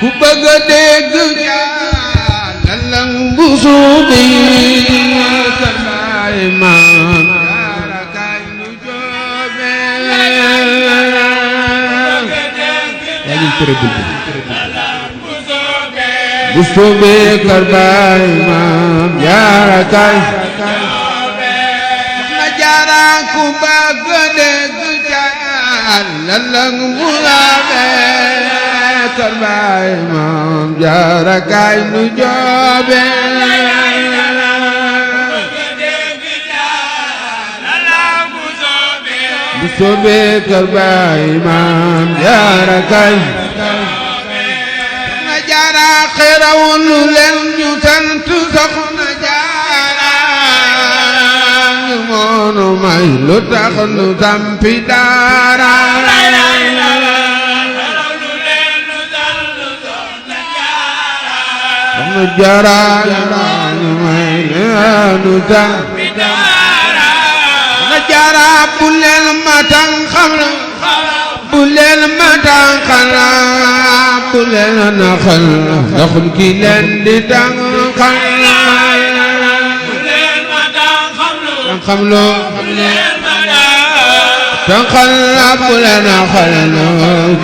ku bëgg a dégg jàllalang bu suubi kër baay maam jaara kaay nu joobe bu suubi kër baay maam jaara kaay na jaara ku bëgg a dégg jàllalang bu laabe kër baay maam jaara kaay nu joobe bu soobee kër baay maam jaara kaay na jaara xerawul leen ñu sant soxna jaara moonu may lu tax nu sampi daara nu jaara nu may nu sampi daara na jaara bu leen ma tànqal bu leen ma tànqal bu leen naxal ndaxum ki leen di tànqal tànqal loo tànqal bu leen naxal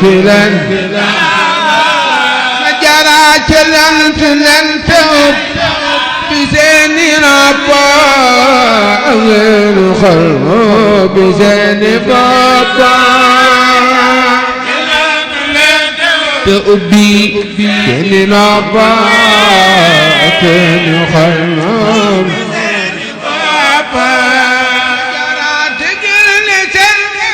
ki leen na jaara ca leen tu leen teew bi seeni rappo ngeen xol bi seeni bopp te ubbi seeni rappo te ñu xol seeni bopp jaara te génne seeni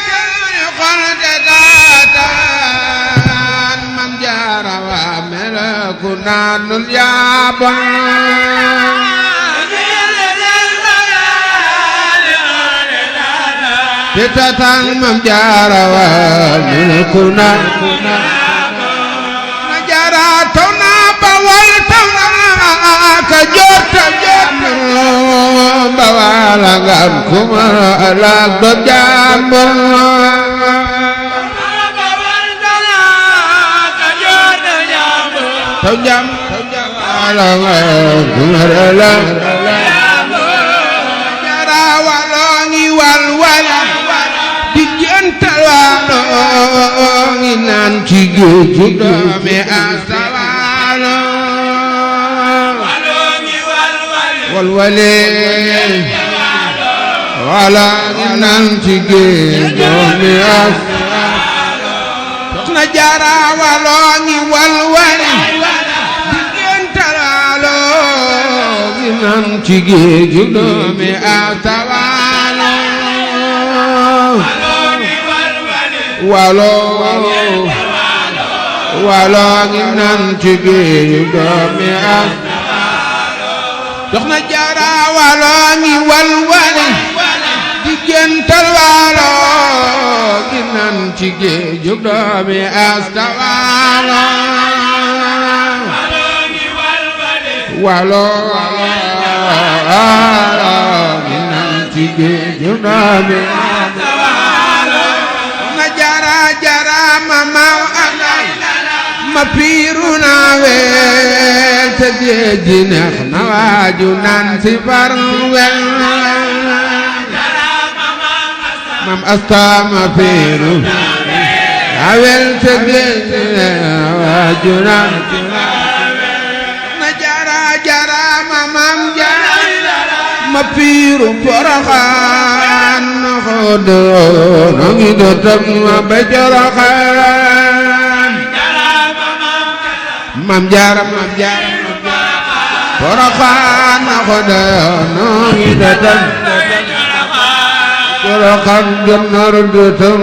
xol te daataan mam jaara waa melaku naanul yaaba te tataan mam jaara waa melaku naanul na jaara taw na bawal taw na ka jota bawal ngam kuma ala do jambo taw jam ala ngam kuma ala jaara walongi wal wala di jental walongi nan ci géeju doomi asawalo walwale walongi nan ci géeju doomi asawalo soxna jaara walongi walwale di jental walongi nan ci géeju doomi asawalo walo walo ngi nan ci géeju doomi am soxna jaara walo ngi walwale diggantal walo ngi nan ci géeju doomi asta walo walo walo ngi nan ci géeju doomi ma piiru naa wel te géeji neex na waaju naan si far wel mam asta ma piiru naa wel te géeji neex na waaju naan na jaara jaara mam jaara ma piiru Poroxaan na xodo no ngi do tam ma ba Poroxaan mam jaara Poroxaan na xodo no ngi do tam Poroxaan jonnar do tam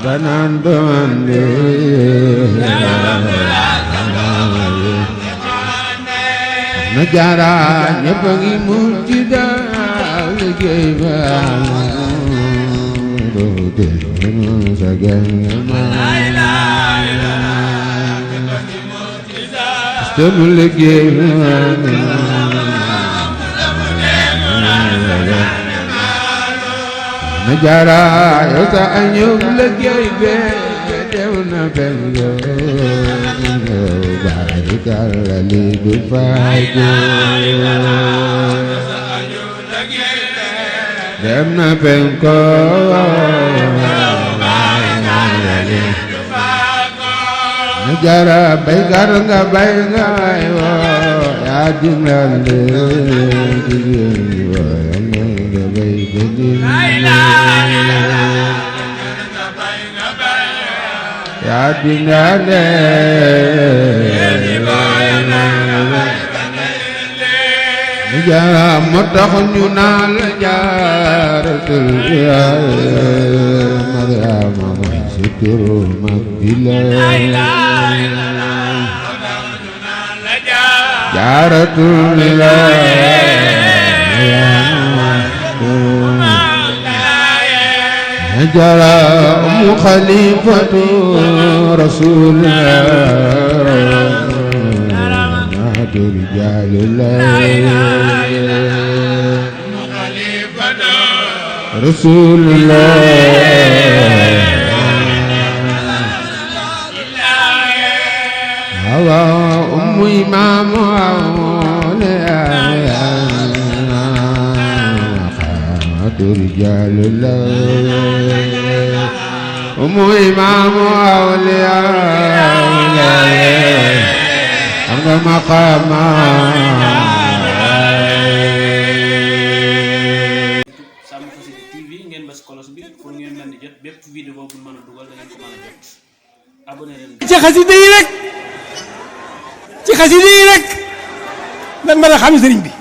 banando ande na jaara ñépp a ngi mucc daal liggéey ba do de sa gama sunu liggéey ba jara yow sa añub liggéey bee dew na bengo barikalla li du faajo dem na bengo jara bay gar nga bay nga aywa yaa dingal de nga bay bedin yaa dingal de jara moo tax ñu naan la jaaratul Mariama suturu mag jaaratul jara umu xalifatu rasulillah naatu rijalillah rasulillah hawa ummu imaamu awliya xaatu rijalillah ummu imaamu awliya am nga maqaama Sàmm Xasida TV ngeen bës kolos bi pour ngeen mën di jot bépp vidéo bu mën a dugal da ngeen ko mën a jot abonné leen ci xasida yi rek lan mën a xam sëriñ bi